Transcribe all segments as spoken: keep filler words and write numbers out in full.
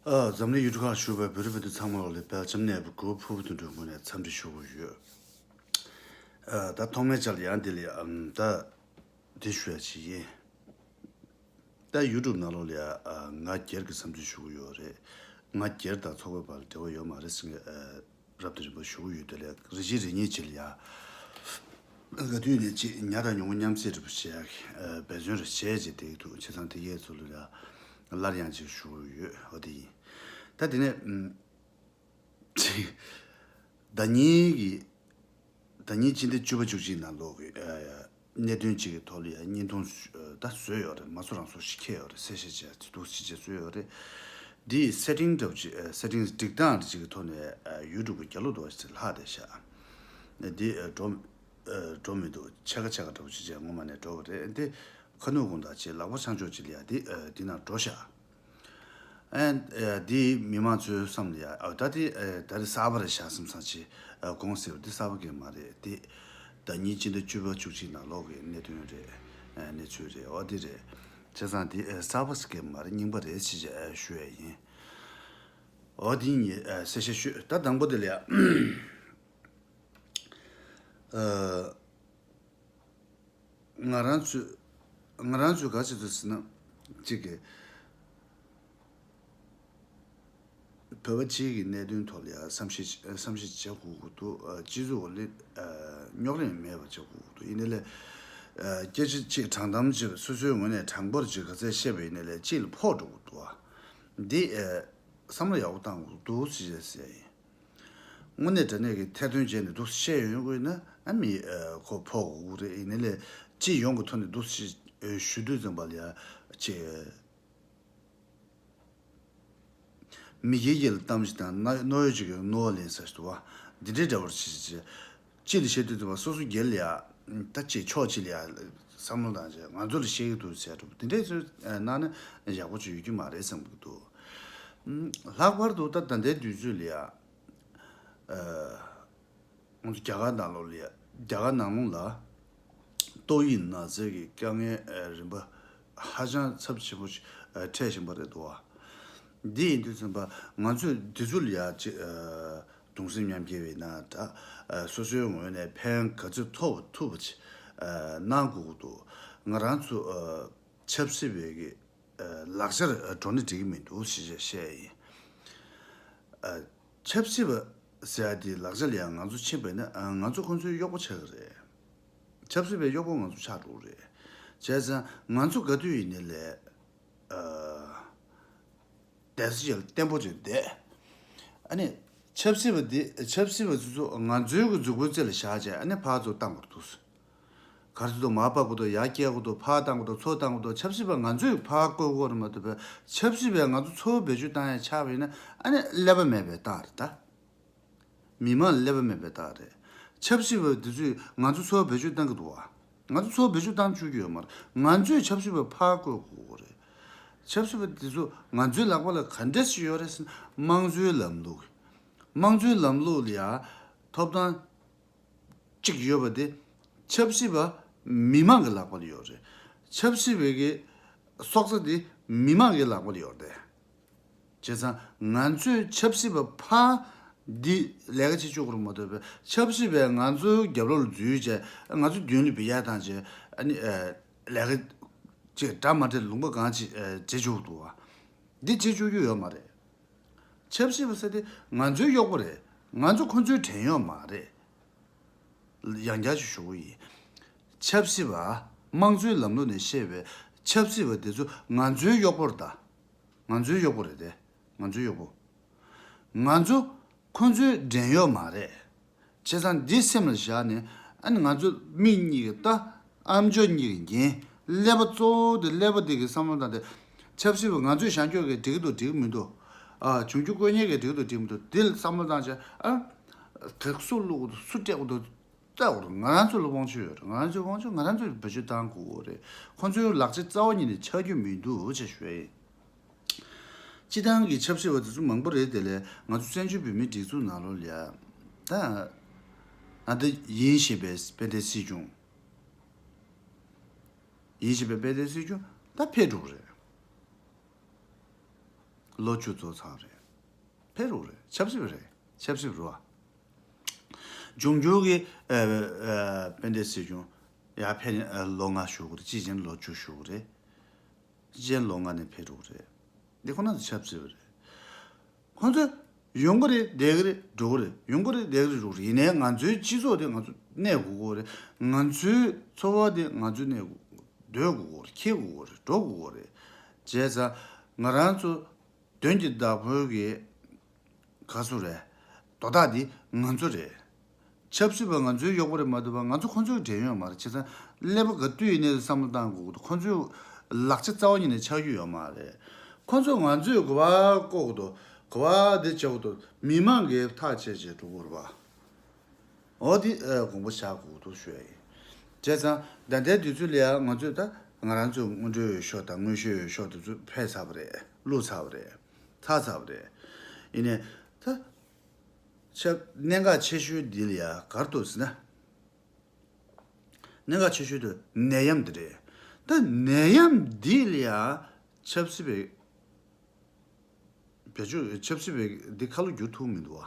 ཨ། འཛམ་གླིང་ཡུལ་གྲུ་ཁག་བཞུགས་པའི་བོད་རིགས་སྤུན་ཟླ་ཚང་མ་ལ་ལས་སྦེལ་ཇམ་ནས་བུ་གུ་ཕུར་བུ་དོན་གྲུབ་ངོས་ནས་འཚམས་འདྲི་ཞུ་གི་ཡོད། ཨ། ད་ཐོག་མའི་ཆར་ལ་ཡང་འདི་ལ་ཡང་ད་འདི་ཞུ་ཡ་ཅིག་ཡིན། ད་ཡུ་ཊུབ་ནང་ལོགས་ལ་ཡང་ང་སྒེར་གྱི་འཚམས་འདྲི་ཞུ་གི་ཡོད་རེད། ང་སྒེར་དང་ཚོགས་པའི་བར་ལ་འབྲེལ་བ་ཡོད་མ་རེད་ཟེར་མཁན། ཨ། རབ་དང་རིམ་པ་ཞུ་གི་ཡོད། དེ་ལས་རེ་ཞིག་རེ་གཉིས་ཅིག་ལ་ཡ། ག་དུས་ནས་ཅིག་ཉ་དང་ཉུང་མ་མཉམ་བསྲེས་འདྲ་པོ་བྱས། ཨ། འབད་བརྩོན་རེ་བྱས་ཅིག་བསྡད་ཀྱི་འདུག་བྱས་ཙང་དེ་གས་ཚོ་ལ་ཡ་སླར་ཡང་ཅིག་ཞུ་གི་ཡོད། འོ་དེ་ཡིན། ད་དེ་ནས་ཨམ། ཅིག་ཟླ་ཉིན་གྱི་ཟླ་ཉིན་སྤྱི་ཟླ་བཅུ་པ་བཅུ་གཅིག་ནང་ལོགས་ཀྱི་ཨ། གནད་དོན་གཅིག་གི་ཐོག་ལ་ཡང་བརྙན་ཐུང་ཨ། ད་བཟོས་ཡོད་རེད། མ་བཟོ་རང་བཟོ་ཞིག་ཁྱེར་ཡོད་རེད། གསལ་བཤད་བྱས་འདུག་ཅི་བྱས་བཟོས་ཡོད་རེད། འདི་སེ་ཊིང་འདྲ་པོ་ཅིག་ཨ། སེ་ཊིང་སྒྲིག་སྟངས་ཅིག་གི་ཐོག་ནས་ཨ། ཡུ་ཊུབ་གི་རྒྱབ་ལོགས་དུ་བ་ཞིག་ལྷག་བསྡད་ཤག་འདི་ཨ། འགྲོ་ཨ། འགྲོ་མི་འདུག་ཕྱེད་ཀ་ཕྱེད་ཀ་འདྲ་པོ་ཅིག་བྱས་སྔོན་མ་ནས་འགྲོ་བ་རེད། འདི་ཁ་ནུབ་དགོང་དག་ཅིག་ལག་པ་འཆང་ཆོག་ཅིག་ལ་ཡ་འདི་ཨ། འདི་ནང་འགྲོ་ཤག་ཨན། ཨ། འདི་མི་མང་ཚོའི་བསམ་ལ་ཡ། ཨ། ད་འདི་ཨ། ད་འདི་གསར་པ་རེད་ཤག་བསམ་བསམ་ཅིག་ཨ། དགོངས་སེ་བ་འདི་གསར་པ་གང་ཡང་མ་རེད། འདི་ཟླ་ཉིན་སྤྱི་ཟླ་བཅུ་པ་བཅུ་གཅིག་ནང་ལོགས་ཀྱི་གནད་དོན་རེད། ཨ། གནས་ཚུལ་རེད། འོ་འདི་རེད། བྱས་ཙང་འདི་ཨ། གསར་པ་ཞིག་གང་ཡང་མ་རེད། རྙིང་པ་རེད་ཅེས་ཨ། ཞུ་ཡ་ཡིན། འོ་འདི་ངས་ཨ། གསལ་བཤད་ཞུས། ད་དང་པོ་འདི་ལ་ཡ། ཨ། ང་རང་ཚོས་ང་རང་ཚོས་ག་ཅི་ཐུབ་ཟེར་ན། གཅིག་གི་བོད་པ་སྤྱིའི་གི་གནད་དོན་ཐོག་ལ་ཡང་བསམ་ཤེས་བསམ་ཤེས་བྱེད་དགོས་ཀྱི་འདུག་ཨ། སྤྱི་ཚོགས་ལ་ཨ། རྙོག་གླེང་མེད་པ་བྱེད་དགོས་ཀྱི་འདུག་ཡིན་ནའི་ལས་ཨ། སྐད་ཆ་གཅིག་དྲང་གཏམ་བྱེད་པ། སོ་སོའི་ངོས་ནས་དྲང་པོར་ཅིག་ག་ཚད་བཤད་པ་ཡིན་ནའི་ལས་གཅིག་ལ་ཕོག་འགྲོ་གི་འདུག་ཨ། འདི་ཨ། བསམ་བློ་ཡག་པོ་བཏང་དགོས་འདུག་ཅེས་ཟེར་ཡིན། དངོས་གནས་དྲང་གནས་ཀྱི་ཐེར་འདོན་བྱས་ནས་འདུག་བཤད་ཡོང་དགོས་ན་ཨ། མི་ཨ། ཁོ་ཕོག་དགོས་རེད། ཡིན་ནའི་ལས་སྤྱི་ཡོངས་ཀྱི་ཐོག་ནས་འདུག་ཞུ་དུས་ཙམ་པ་ལ་ཡ་ཅིག་མི་སྒེར་སྒེར་ལ་གཏམ་ཞིག་དང་ན་རྣོ་ཡོད་ཅིག་གི་རྣོ་བ་ལེན་ས་ཞིག་འདུག་བ། འདི་འདྲའི་འདྲ་པོར་བྱེད་བྱེད་བྱེད། སྤྱི་ལ་བཤད་དུས་ཙམ་པ་སོ་སོ་སྒེར་ལ་ཡ། ད་ཅིག་ཕྱོགས་གཅིག་ལ་ཡ་བསམ་བློ་བཏང་བྱས་ང་ཚོ་ལ་བཤད་ཀྱི་འདུག་ཟེར་འདྲ་པོ་འདི་འདྲའི་ཚོད་གནང་ན་ཡག་པོ་ཅིག་ཡོད་ཀྱི་མ་རེད་བསམ་གྱི་འདུག་ལྷག་པར་དུ་ད་ད་ལྟའི་དུས་ཚོད་ལ་ཡ། ཨ། ང་ཚོ་རྒྱ་གར་ནང་ལོགས་ལ་ཡ། རྒྱ་གར་ནང་ལོགས་ལ་ཏོག་དབྱིབས་ན་ཚའི་གི་དཀའ་ངལ་ཨ། རིམ་པ་ཧ་ཅང་ཚབས་ཆེན་པོ་ཞིག་ཨ། འཕྲད་བཞིན་པ་རེད་འདུག་བ། འདི་ཡིན་དུས་ཙམ་པ་ང་ཚོས་འདི་ཚོ་ལ་ཡ་ཅིག་ཨ། གདུང་སེམས་མཉམ་སྐྱེད་བྱས་ན་འདྲ། ཨ། སོ་སོའི་ངོས་ནས་ཕན་ག་ཚོད་ཐོགས་ཐུབ་པ་ཅིག་ཨ། གནང་དགོས་ཀྱི་འདུག་ང་རང་ཚོ་ཨ། ཆབ་སྲིད་པའི་གི་ཨ། ལག་ཆར་ཨ། འགྲོ་ན་འགྲིག་གི་མི་འདུག་ཞེས་བཤད་ཡིན། ཨ། ཆབ་སྲིད་པ་ཟེར་ཡ་དེ་ལག་ཆ་ལ་ཡང་ང་ཚོ་ཕྱིན་པ་ཡིན་ན་ཨ། ང་ཚོ་ཁོང་ཚོའི་གཡོག་པོ་ཆགས་ཀྱི་རེད། ཆབ་སྲིད་པའི་གཡོག་པོ་ང་ཚོ་ཆགས་འགྲོ་གི་རེད། བྱས་ཙང་ང་ཚོ་ག་དུས་ཡིན་ནའི་ལས་ཨ། བསྡད་ས་ཅིག་ལ་བརྟན་པོ་ཅིག་བསྡད། ཨ་ནི་ཆབ་སྲིད་པ་འདི་ཆབ་སྲིད་པ་ཚོ་ཚོ་ང་ཚོའི་གི་མཛུབ་གུའི་རྩེ་ལ་བཞག་བྱས་ཨ་ནི་ཕར་ཚུར་བཏང་དགོས་འདུག་གར་ཚུར་དུ་མར་ཕབ་དགོས་འདུག་ཡར་བསྐྱལ་དགོས་འདུག་ཕར་བཏང་དགོས་འདུག་ཚུར་བཏང་དགོས་འདུག་ཆབ་སྲིད་པ་ང་ཚོས་ཕར་བསྐོ་དགོས་རེད་མ་གཏོགས་པའི་ཆབ་སྲིད་པས་ང་ཚོ་ཚུར་བེད་སྤྱོད་བཏང་ཡ་ཆགས་པ་ཡིན་ན་ཨ་ནི་ཀླད་པ་མེད་པའི་རྟགས་རེད་ད། མི་མང་ཀླད་པ་མེད་པའི་རྟགས་རེད། ཆབ་སྲིད་པ་འདི་ཚོས་ང་ཚོ་ཚུར་བེད་སྤྱོད་བཏང་གི་འདུག་བ། ང་ཚོ་ཚུར་བེད་སྤྱོད་བཏང་བཅུག་གི་ཡོད་མ་རེད། ང་ཚོས་ཆབ་སྲིད་པ་ཕར་བསྐོ་དགོས་རེད། ཆབ་སྲིད་པ་འདི་ཚོ་ང་ཚོའི་ལག་པ་ལ་ག་འདྲས་ཞིག་ཡོད་རེད་ཟེར་ན་དམངས་གཙོའི་ལམ་ལུགས། དམངས་གཙོའི་ལམ་ལུགས་ལ་ཡ་ཐོབ་ཐང་གཅིག་ཡོད་པ་དེ་ཆབ་སྲིད་པ་མི་མང་གི་ལག་པ་ལ་ཡོད་རེད། ཆབ་སྲིད་པའི་གི་སྲོག་རྩ་དེ་མི་མང་གི་ལག་པ་ལ་ཡོད་རེད། བྱས་ཙང་ང་ཚོས་ཆབ་སྲིད་པ་ཕར་འདི་ལས་ཀ་བྱེད་བཅུག་དགོས་རེད་མ་གཏོགས་པའི་ཆབ་སྲིད་པས་ང་ཚོའི་རྒྱབ་ལོགས་ལ་འཛུལ་བྱས་ང་ཚོ་མདུན་ལ་འབུད་ཡག་བཏང་བྱས་ཨ་ནི་ཨ། ལས་ཀ་ཅིག་འདྲ་མ་འདྲ་ལུང་པ་གང་ཅིག་ཨ། བྱེད་བཅུག་འདུག་བ། འདི་བྱེད་བཅུག་རྒྱུ་ཡོད་མ་རེད། ཆབ་སྲིད་པ་ཟེར་དེ་ང་ཚོའི་གཡོག་པོ་རེད། ང་ཚོ་ཁོ་ཚོའི་བྲན་གཡོག་མ་རེད། ཡང་བསྐྱར་ཞིག་ཞུ་གི་ཡིན། ཆབ་སྲིད་པ་དམངས་གཙོའི་ལམ་ལུགས་ནས་བཤད་པའི་ཆབ་སྲིད་པ་དེ་ཚོ་ང་ཚོའི་གཡོག་པོ་རེད་ད། ང་ཚོའི་གཡོག་པོ་རེད་དེ། ང་ཚོའི་གཡོག་པོ། ང་ཚོ་ཁོ་ཚོའི་བྲན་གཡོག་མ་རེད། བྱས་ཙང་འདི་སེམས་ལ་བཞག་ནས་ཨ་ནི་ང་ཚོ་མི་གཉིས་ཀྱི་ལྟ། ཨ་མཆོག་གཉིས་ཀྱི་འགན། ཀླད་པ་གཙོ་བོ་དེ་ཀླད་པ་དེ་གི་བསམ་བློ་བཏང་སྟེ། ཆབ་སྲིད་པ་ང་ཚོས་བཞེངས་སྐྱོང་གི་འགྲིག་གི་འདུག་འགྲིག་གི་མི་འདུག་ཨ། འབྱུང་འགྱུར་དཀོན་གཉེར་གྱི་འགྲིག་གི་འདུག་འགྲིག་གི་མི་འདུག་འདི་ལ་བསམ་བློ་བཏང་བྱས་ཨ། དེ་སུ་བླུག་གི་འདུག་སུ་སྤྲད་གི་འདུག་ལྟ་དགོས་རེད། ང་རང་ཚོ་ལ་དབང་ཆ་ཡོད་རེད། ང་རང་ཚོའི་དབང་ཆ་ང་རང་ཚོས་བེད་སྤྱོད་བཏང་དགོས་རེད། ཁོ་ཚོའི་ལག་ཆ་རྩ་བ་ཉིད་ནས་ཆགས་རྒྱུ་མི་འདུག་ཅེས་ཞུ་ཡ་ཡིན། སྤྱི་བཏང་གི་ཆབ་སྲིད་པ་དེ་ཚོ་མང་པོ་རེད། དེ་ལས་ང་ཚོ་བཙན་བྱོལ་བོད་མིའི་སྒྲིག་འཛུགས་ནང་ལོགས་ལ་ཡ། ད་ཨ་ད་ཡིན་ཞེས་པའི་དཔལ་ལྡན་སྲིད་སྐྱོང་། ཡིན་ཞེས་པའི་དཔལ་ལྡན་སྲིད་སྐྱོང་ད་ཕེབས་འགྲོ་གི་རེད། ལོ་བཅུ་ཚོ་ཚང་རེད། ཕེབས་རོགས་རེད། ཆབ་སྲིད་རེད། ཆབ་སྲིད་རེད་བ། འབྱུང་འགྱུར་གྱི་ཨ་ཨ་དཔལ་ལྡན་སྲིད་སྐྱོང་ཡར་ཕེབས་ནས་ཨ་ལོ་ལྔ་བཞུགས་ཀྱི་རེད། ཅིའི་ཕྱིར་ལོ་བཅུ་བཞུགས་ཀྱི་རེད། ཅིའི་ཕྱིར་ལོ་ལྔ་ནས་ཕེབས་རོགས་རེད། འདི་ཁོ་ན་ཚོ་ཆབ་སྲིད་རེད། ཁོ་ཚོ་ཡོང་གི་རེད། བསྡད་ཀྱི་རེད། འགྲོ་གི་རེད། ཡོང་གི་རེད། བསྡད་ཀྱི་རེད། འགྲོ་གི་རེད། ཡིན་ནའི་ང་ཚོའི་སྤྱི་ཚོགས་དེ་ང་ཚོ་གནས་དགོས་ཀྱི་རེད། ང་ཚོའི་འཚོ་བ་དེ་ང་ཚོས་གནས་དགོས། སྡོད་དགོས་ཀྱི་རེད། འཁྱེར་དགོས་ཀྱི་རེད། འགྲོ་དགོས་ཀྱི་རེད། བྱས་ཙང་ང་རང་ཚོ་དོན་གྱི་བདག་པོ་གི་ག་སུ་རེད། དོ་བདག་འདི་ང་ཚོ་རེད། ཆབ་སྲིད་པ་ང་ཚོའི་གཡོག་པོ་རེད་མ་གཏོགས་པ་ང་ཚོ་ཁོ་ཚོའི་འབྲེལ་ཡོད་མ་རེད། བྱས་ཙང་ཀླད་པ་ག་དུས་ཡིན་ནའི་བསམ་བློ་བཏང་དགོས་ཀྱི་འདུག་ཁོ་ཚོའི་ལག་ཆ་རྩ་བ་ཉིད་ནས་ཆགས་རྒྱུ་ཡོད་མ་རེད། ཁོ་ཚོ་ང་ཚོས་ག་པར་བཀོག་གི་འདུག་ག་པར་འདི་བྱེད་དགོས་འདུག་མི་མང་གིས་ཐག་བཅད་བྱས་འགྲོ་དགོས་རེད་པ། འོ་འདི་ཨ་དགོངས་པ་བཞག་དགོས་འདུག་ཞུ་ཡ་ཡིན། བྱས་ཙང་ད་ལྟའི་དུས་ཚོད་ལ་ཡང་ང་ཚོས་ད་ང་རང་ཚོའི་དངོས་འབྲེལ་ཡོད་ཤོག་དང་དངོས་ཤེས་ཡོད་ཤོག་དེ་ཚོ་ཕེབས་ཚར་བ་རེད། བླུགས་ཚར་བ་རེད། ཚར་ཚར་བ་རེད། ཡིན་ནའི་ད་ཆབ་གནད་འགག་ཆེ་ཤོས་འདི་ལ་ཡང་ག་རེ་འདུག་ཟེར་ན། གནད་འགག་ཆེ་ཤོས་དེ་ནད་ཡམས་འདི་རེད། ད་ནད་ཡམས་འདི་ལ་ཡང་ཆབ་སྲིད་པའི་བེད་སྤྱོད། ཆབ་སྲིད་པས་འདི་ཁ་ལོ་བསྒྱུར་ཐུབ་མི་འདུག་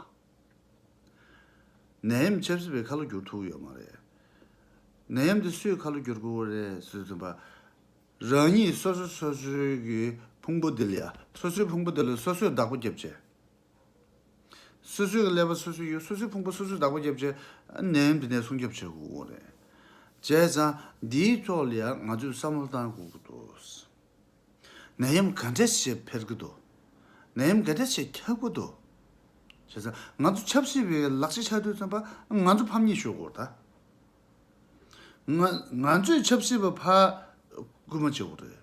བ། ནད་ཡམས་ཆབ་སྲིད་པས་ཁ་ལོ་བསྒྱུར་ཐུབ་ཡོད་མ་རེད། ནད་ཡམས་འདི་སུས་ཁ་ལོ་བསྒྱུར་དགོས་རེད་ཟེར་དུས་ཙམ་པ། རང་ཉིད་སོ་སོ་སོ་སོའི་གི་ཕུང་པོ་འདི་ལ་ཡ། སོ་སོའི་ཕུང་པོ་འདི་ལ་སོ་སོས་བདག་པོ་བརྒྱབ་བྱས། སོ་སོའི་གི་ཀླད་པ་སོ་སོས་གཡུག་སོ་སོའི་ཕུང་པོ་སོ་སོས་བདག་པོ་བརྒྱབ་བྱས། ནད་ཡམས་འདི་ནས་སྲུང་སྐྱོབ་བྱེད་དགོས་རེད། བྱས་ཙང་འདིའི་ཐོག་ལ་ཡ་ང་ཚོས་བསམ་བློ་བཏང་དགོས་ཀྱི་འདུག་ནད་ཡམས་ག་འདྲ་ཞིག་འཕེལ་གྱི་འདུག་ནད་ཡམས་ག་འདྲ་ཞིག་ཁྱབ་ཀྱི་འདུག་བྱས་ཙང་ང་ཚོ་ཆབ་སྲིད་པའི་ལག་ཆ་ཆགས་དུས་ཙམ་པ་ང་ཚོ་ཕམ་ཉེས་ཤོར་དགོས་རེད་ད། ང་ང་ཚོས་ཆབ་སྲིད་པ་ཕར་སྐུལ་མ་བྱེད་དགོས་རེད།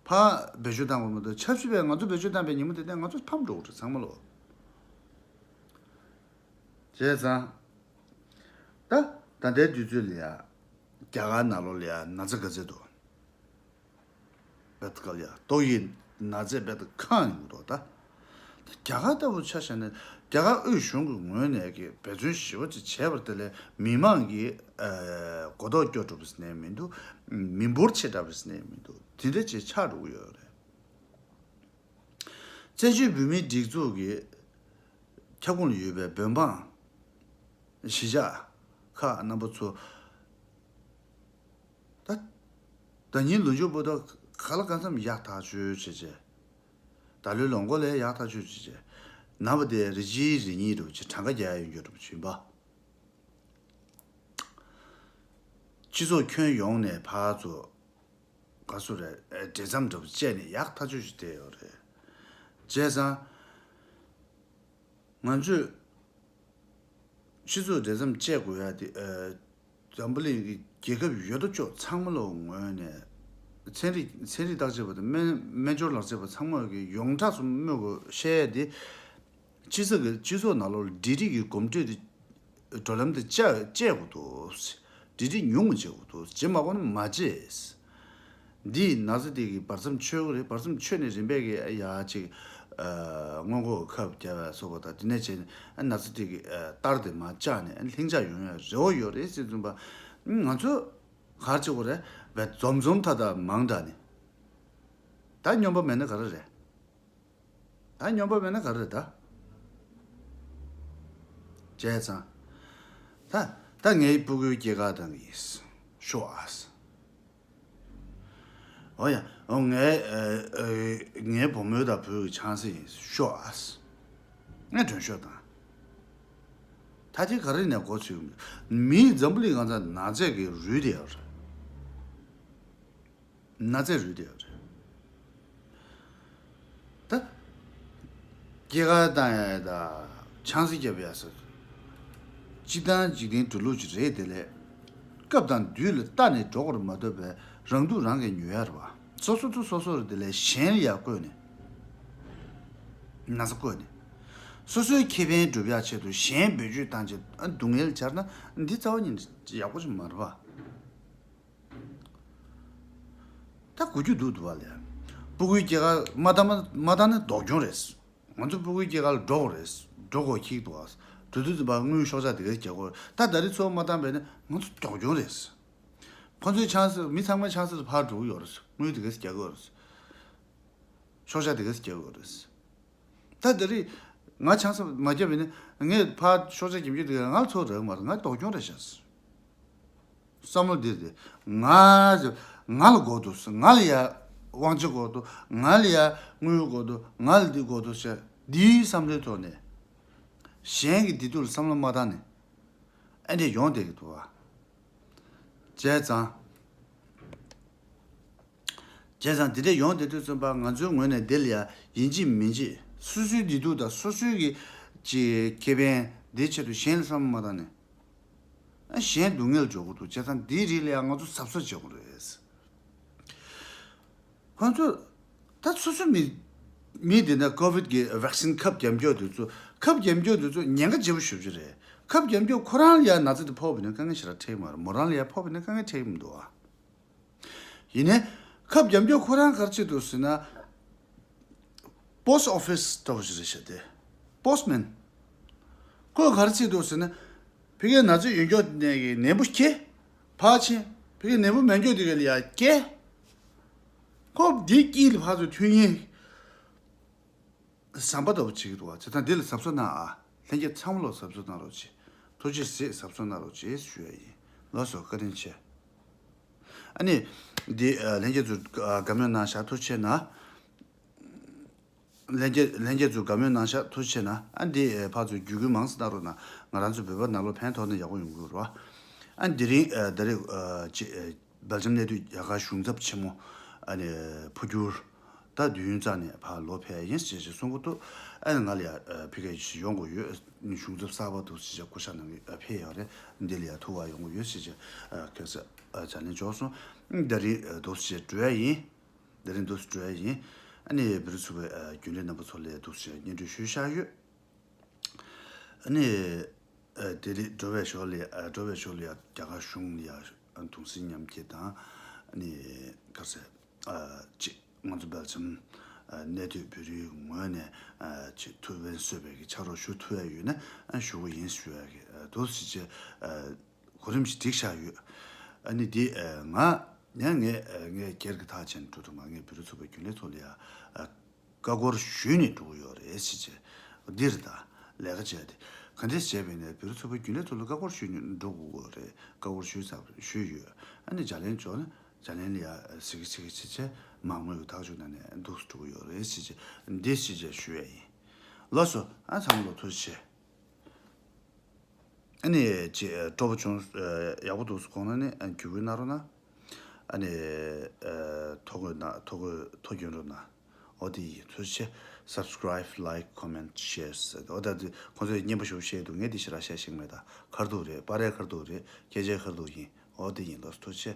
ཕར་བེད་སྤྱོད་བཏང་དགོས་མ་གཏོགས་ཆབ་སྲིད་པས་ང་ཚོ་བེད་སྤྱོད་བཏང་པའི་ཉིན་མོ་དེ་ནས་ང་ཚོ་ཕམ་འགྲོ་གི་རེད་ཚང་མ་ལོ། བྱས་ཙང་། ད་ད་ལྟའི་དུས་ཚོད་ལ་ཡ། རྒྱ་གར་ནང་ལོགས་ལ་ཡ་ན་ཚ་ག་ཚད་འདུག་བེད་ཀ་ལ་ཡ་ཏོག་དབྱིབས་ན་ཚས་རྦད་དེ་ཁེངས་ཡོང་འདུག་ད། ད་རྒྱ་གར་ལྟ་བུ་ཆ་བཞག་ན་རྒྱ་གར་དབུས་གཞུང་གི་ངོས་ནས་ཀྱི་འབད་བརྩོན་ཞེ་པོ་ཅིག་བྱས་པ་དེ་ལས་མི་མང་གིས་ཨ་གོ་རྟོགས་སྐྱོ་འགྲོ་བ་ཟེར་ནས་མི་འདུག་མི་འབོར་ཆེ་དྲགས་པ་ཟེར་ནས་མི་འདུག་དེ་འདྲ་ཅིག་ཆགས་འགྲོ་གི་ཡོད་རེད། བཙན་བྱོལ་བོད་མིའི་སྒྲིག་འཛུགས་ཀྱི་ཁྱབ་ཁོངས་ལ་ཡོད་པའི་བོད་འབངས་གཞིས་ཆགས་ཁག་རྣམ་པ་ཚོ། ད་ད་ཉིན་ལོ་མཇུག་པོ་ད་ག་ལ་གང་འཚམ་ཡག་ཐག་ཆོད་བྱས་བྱས། ད་ལོའི་ལོ་འགོ་ལས་ཡག་ཐག་ཆོད་བྱས་བྱས། ནང་པ་དེ་རེ་གཅིག་རེ་གཉིས་རེ་བྱས་གྲངས་ཀ་རྒྱག་ཡ་ཡོང་རྒྱུ་རེད་བྱིན་པ། སྤྱི་ཚོགས་ཁྱོན་ཡོངས་ནས་ཕར་ཚུར་ག་སུ་རེད་འབྲེལ་མཚམས་འདྲ་པོ་བཅད་ནས་ཡག་ཐག་ཆོད་ཞིག་བསྡད་ཡོད་རེད། བྱས་ཙང་། ང་ཚོས་སྤྱི་ཚོགས་འབྲེལ་མཚམས་བཅད་དགོས་ཡ་དེ་ཨ་འཛམ་བུ་གླིང་གི་རྒྱལ་ཁབ་ཡོད་དོ་ཅོག་ཚང་མ་ལ་ངོས་ནས་ཚན་རིག་ཚན་རིག་བརྟག་དཔྱད་པ་དང་སྨན་སྨན་སྦྱོར་ལག་དཔྱད་པ་ཚང་མ་གི་ཡོངས་གྲགས་སུ་སྨོས་དགོས་བཤད་ཡ་དེ་སྤྱི་ཚོགས་ཀྱི་སྤྱི་ཚོགས་ནང་ལོགས་ལ་འབྲེལ་རིགས་ཀྱི་གོམས་འདྲིས་དེ་བགྲོད་ལམ་དེ་བཅད་བཅད་དགོས་འདུག་འབྲེལ་འདྲིས་ཉུང་ངུ་བྱེད་དགོས་འདུག་བྱེད་མ་དགོས་ན་མ་བྱེད། འདིས་ན་ཚ་དེ་གི་བར་མཚམས་ཆོད་གི་རེད། བར་མཚམས་ཆོད་ནས་རིམ་པས་ཀྱི་ཡ་ཅིག་ཨ་སྔོན་འགོག་ཁབ་བརྒྱབ་པ་སོགས་པ་དང་དེ་ནས་བྱས་ནས་ཨ་ན་ཚ་དེ་གི་ཨ་རྟགས་དེ་མར་བཅག་ནས་ཨ་ལྷིང་འཇགས་ཡོང་ཡ་རེ་བ་ཡོད་རེད་ཟེར་དུས་ཙམ་པ། ང་ཚོ་ག་རེ་བྱེད་དགོས་རེད། བས་འཛོམས་འཛོམས་ཐ་ཐ་མང་དྲགས་ནས་ད་སྨྱོན་པ་མེད་ན་ག་རེ་རེད། ད་སྨྱོན་པ་མེད་ན་ག་རེ་རེད་ད། བྱས་ཙང་། ད་ད་ངའི་སྤུ་གུའི་སྐྱེས་སྐར་དང་གི་ཤོག་ཨ། འོ་ཡ། འོ་ངའི་ཨ་ཨ་ངའི་བུ་མོའི་དང་བུའི་ཆང་ས་ཡིན་ཤོག་ཨ། ངས་མགྲོན་ཤོག་དང་། ད་དེ་ག་རེ་ནས་འགོ་ཚུགས་མི་འཛམ་བུ་གླིང་གང་ཚ་ན་ཚས་ཀྱི་རུལ་དེ་ཡོད་རེད། ན་ཚས་རུལ་དེ་ཡོད་རེད། ད། སྐྱེས་སྐར་བཏང་ཡ་ད། ཆང་ས་བརྒྱབ་ཡ་ཟེར། སྤྱིར་བཏང་འཇིག་རྟེན་འགྲོ་ལུགས་ཅིག་རེད་དེ་ལས། སྐབས་དང་དུས་ལ་ལྟ་ནས་འགྲོ་དགོས་རེད་མ་གཏོགས་པའི་རང་སྡུག་རང་གིས་ཉོ་ཡ་རེད་བ། སོ་སོ་ཚོ་སོ་སོ་རེད་དེ་ལས་གཞན་ལ་ཡ་བཀོད་ནས། ན་ཚ་བཀོད་ནས། སོ་སོའི་ཁེ་ཕན་སྒྲུབ་ཡ་ཆེད་དུ་གཞན་བེད་སྤྱོད་བཏང་བྱས་ཨ་སྡུག་བསྔལ་སྦྱར་ན་འདི་རྩ་བ་ཉིད་ནས་ཡག་པོ་ཞིག་མ་རེད་བ། ད་གོ་རྒྱུ་འདུག་འདུག་བ་ལས། སྤུ་གུའི་སྐྱེས་སྐར་མ་བཏང་མ་མ་བཏང་ན་སྡུག་གྱོང་རེད། ང་ཚོ་སྤུ་གུའི་སྐྱེས་སྐར་ལ་འགྲོ་དགོས་རེད། འགྲོ་དགོས་ཁྱིག་འདུག་ཨ། དུས་དུས་ཚོད་པ་དངུལ་ཤོག་ཆག་དེ་གས་རྒྱག་དགོས་རེད། ད་ད་རེས་ཚོ་མ་བཏང་བས་ན་ང་ཚོ་སྡུག་གྱོང་རེད། ཁོ་ཚོའི་ཆང་ས་མི་ཚང་མའི་ཆང་ས་ལ་ཕར་འགྲོ་གི་ཡོད་རེད། དངུལ་དེ་གས་རྒྱག་དགོས་རེད། ཤོག་བྱ་དེ་གས་རྒྱག་དགོས་རེད། ད་དེ་རིང་ང་ཆང་ས་མ་བརྒྱབ་པ་ཡིན་ན་ངས་ཕར་ཤོག་བྱ་རྒྱབ་རྒྱུ་དེ་གས་ང་ལ་ཚོར་རག་མ་རེད། ང་སྡུག་གྱོང་རེད་ཤག། བསམ་བློ་འདི་རེད། ང་ང་ལ་དགོས་འདུག། ང་ལ་ཡ་དབང་ཆ་དགོས་འདུག། ང་ལ་ཡ་དངུལ་དགོས་འདུག། ང་ལ་འདི་དགོས་འདུག་ཟེར་འདིའི་བསམ་བློའི་ཐོག་ནས་གཞན་གྱི་བདེ་སྡུག་ལ་བསམ་བློ་མ་བཏང་ནས་ཨ་འདྲས་ཡོང་བསྡད་ཀྱི་འདུག་བ། བྱས་ཙང་། བྱས་ཙང་འདི་འདྲས་ཡོང་བསྡད་དུས་ཙམ་པ་ང་ཚོའི་ངོས་ནས་འདི་ལ་ཡ་ཡིན་གཅིག་མིན་གཅིག་སོ་སོའི་བདེ་སྡུག་དང་སོ་སོའི་གི་ཅིག་ཁེ་ཕན་འདིའི་ཆེད་དུ་གཞན་ལ་བསམ་བློ་མ་བཏང་ནས། ཨ་གཞན་སྡུག་བསྔལ་འཇོག་གི་འདུག། བྱས་ཙང་འདིའི་རིགས་ལ་ཡང་ང་ཚོ་གཟབ་གཟབ་བྱེད་དགོས་རེད། ཁོང་ཚོ་ད་སོ་སོ་མི་མི་འདི་ན་ཀོ་བིད་ཀྱི་ཝེག་སིན་ཁབ་རྒྱབ་མགྱོགས་དུས་ཚོ་ཁབ་རྒྱབ་མགྱོགས་དུས་ཚོ་ཉེན་ཁ་ཆེ་པོ་ཞེ་པོ་ཅིག་རེད། ཁབ་རྒྱབ་མགྱོགས་ཁོ་རང་ལ་ཡང་ན་ཚ་དེ་ཕོག་པ་ཡིན་ན་དཀའ་ངལ་ཞེ་དྲག་འཕྲད་ཀྱི་མ་རེད། མོ་རང་ལ་ཡང་ཕོག་པ་ཡིན་ན་དཀའ་ངལ་འཕྲད་ཀྱི་མི་འདུག་ཨ། ཡིན་ནའི་ཁབ་རྒྱབ་མགྱོགས་ཁོ་རང་ག་རེ་བྱེད་འདུག་ཟེར་ན། པོ་སི་ཊི་ཨོ་ཕི་སི་ལྟ་བུ་ཞིག་རེད་ཤག་སྟེ། པོ་སི་ཊི་མེན། ཁོས་ག་རེ་བྱེད་འདུག་ཟེར་ན། ཕ་གིའི་ན་ཚ་ཡོད་མགྱོགས་ནས་ཀྱི་ནད་འབུ་ཁྱེར། ཕར་ཕྱིན། ཕ་གིའི་ནད་འབུ་མེད་མགྱོགས་དེ་ག་ལ་ཡ་སྐྱེལ། ཁོ་འདིའི་དཀྱིལ་ལ་ཕར་ཚུར་ཐོན་ཡིན། ཟམ་པ་ལྟ་བུ་བྱེད་ཀྱི་འདུག་བ། བྱས་ཙང་འདི་ལ་གཟབ་གཟབ་གནང་ཨ། ལྷན་རྒྱས་ཚང་མ་ལོ་གཟབ་གཟབ་གནང་རོགས་གྱིས། ཐུགས་རྗེ་གཟིགས་གཟབ་གཟབ་གནང་རོགས་གྱིས་ཞུ་ཡ་ཡིན། ལགས་སོ་བཀའ་དྲིན་ཆེ། ཨ་ནི། འདི་ཨ་ལྷན་རྒྱས་ཚོས་ཨ་དགའ་མོས་གནང་ཤག་ཐུགས་རྗེ་ཆེ་གནང་། ལྷན་རྒྱས་ལྷན་རྒྱས་ཚོས་དགའ་མོས་གནང་ཤག་ཐུགས་རྗེ་ཆེ་གནང་། ཨ་འདི་ཨ་ཕར་ཚུར་བརྒྱུད་སྐུལ་མང་ཙམ་གནང་རོགས་གནང་། ང་རང་ཚོ་བོད་པ་ནང་ལོགས་ཕན་ཐོགས་ན་ཡག་པོ་ཡོང་གི་རེད་བ། ཨ་འདི་རིང་ཨ་ད་རེས་ཨ་ཅི་ཨ་སྦེལ་ཇམ་གནས་སྡོད་རྒྱ་གར་གཞུང་ཚབ་ཆེན་མོ་ཨ་ནི་འཕོ་འགྱུར་ད་དུས་ཡུན་ཙམ་ནས་ཕར་ལོག་ཕེབས་ཡིན་ཞེས་ཞེས་གསུང་གི་འདུག། ཨ་ནི་ང་ལ་ཡ་ཨ་ཕ་གིར་ཡོང་དགོས་ཡོད། གཞུང་ཚབ་གསར་པ་འདུག་ཞེས་བཞག་སྐུ་ཞབས་གནང་གི་ཨ་ཕེབས་ཡོད་རེད། འདི་ལ་ཡ་ཐུག་པར་ཡོང་གི་ཡོད་ཞེས་བྱས་ཨ་ཁ་སང་ཨ་བྱ་ལན་འཇོག་སོང་། ཨ་ད་རིང་ཨ་འདུག་ཞེས་འགྲོ་ཡ་ཡིན། ད་རིང་འདུག་འགྲོ་ཡ་ཡིན། ཨ་ནི་བེ་རི་ཚུགས་པའི་ཨ་རྒྱུན་ལས་རྣམ་པ་ཚོ་ལ་འདུག་ཞེས་སྙན་སྒྲོན་ཞུས་བཞག་ཡོད། ཨ་ནི་ཨ་དེ་རིང་འགྲོ་བའི་ཞོར་ལ་ཨ་འགྲོ་བའི་ཞོར་ལ་ཡ་རྒྱ་གར་གཞུང་ལ་ཡ་ཨ་གདུང་སེམས་མཉམ་སྐྱེད་དང་ཨ་ནི་ག་རེ་ཟེར་ཨ་ཅིག་ང་ཚོ་སྦེལ་ཇམ་ཨ་གནས་སྡོད་བོད་རིགས་ངོས་ནས་ཨ་ཅིག་ཐུགས་ཕན་གསོས་པའི་གི་ཕྱག་རོགས་ཞུ་ཐུབ་ཡ་ཡོད་ན་ཨ་ཞུ་གི་ཡིན་ཞུ་ཡ་གི་ཨ་འདུག་ཞེས་བྱས་ཨ་གོ་རིམ་ཞིག་སྒྲིག་བཞག་ཡོད། ཨ་ནི་འདི་ཨ་ང་ཡང་ངས་ཨ་ངས་སྒེར་གྱི་ཐག་བཅད་ནས་འགྲོ་ཐུབ་མ། ངས་བོད་རིགས་ཚོགས་པའི་རྒྱུན་ལས་ཚོ་ལ་ཡ་ཨ་བཀའ་འཁོར་ཞུས་ནས་འགྲོ་གི་ཡོད་རེད་ཟེར་བྱས། འདི་རེད་ད། ལས་ཀ་བྱས་ཏེ་ག་འདྲས་བྱས་པ་ཡིན་ནའི་བོད་རིགས་ཚོགས་པའི་རྒྱུན་ལས་ཚོ་ལ་བཀའ་འཁོར་ཞུས་ནས་འགྲོ་དགོས་ཀྱི་རེད། བཀའ་འཁོར་ཞུས་ཚར་ཞུས་ཡོད། ཨ་ནི་ལྗགས་ལན་འབྱོར་ན་ལྗགས་ལན་ལ་ཡ་ཟེར་གི་ཟེར་གི་བྱས་བྱས་མང་མོས་ཀྱི་ཐག་གཅོད་གནང་ནས་འདུག་སེ་འགྲོ་གི་ཡོད་རེད་ཟེར་བྱས་འདི་ཟེར་བྱས་ཞུ་ཡ་ཡིན། ལགས་སོ། ཨ་ཚང་མ་ལ་ཐུགས་རྗེ་ཆེ། ཨ་ནི་ཅི་སྤྲོ་པོ་བྱུང་ཡག་པོ་འདུག་སེ་གོ་ན་ནི་ཨ་བརྒྱུད་སྐུལ་གནང་རོགས་གནང་། ཨ་ནི་ཐོ་འགོད་གནང་། ཐོ་འགོད་ཐོ་སྐྱོན་རོགས་གནང་། འོ་དེ་ཡིན། ཐུགས་རྗེ་ཆེ། Subscribe, like, comment, share ཟེར་ཏེ་འོ་ད་དེ་ཁོང་ཚོས་སྙན་པོ་ཞེ་པོ་བཤད་འདུག། ངས་དེ་ཞེ་དྲག་བཤད་ཤེས་ཀྱི་མེད། ད་ཁ་རྡུང་རེད། པར་རིས་ཁ་རྡུང་རེད། སྐད་ཆའི་ཁ་རྡུང་ཡིན། འོ་དེ་ཡིན། ལགས་སོ། ཐུགས་རྗེ་ཆེ།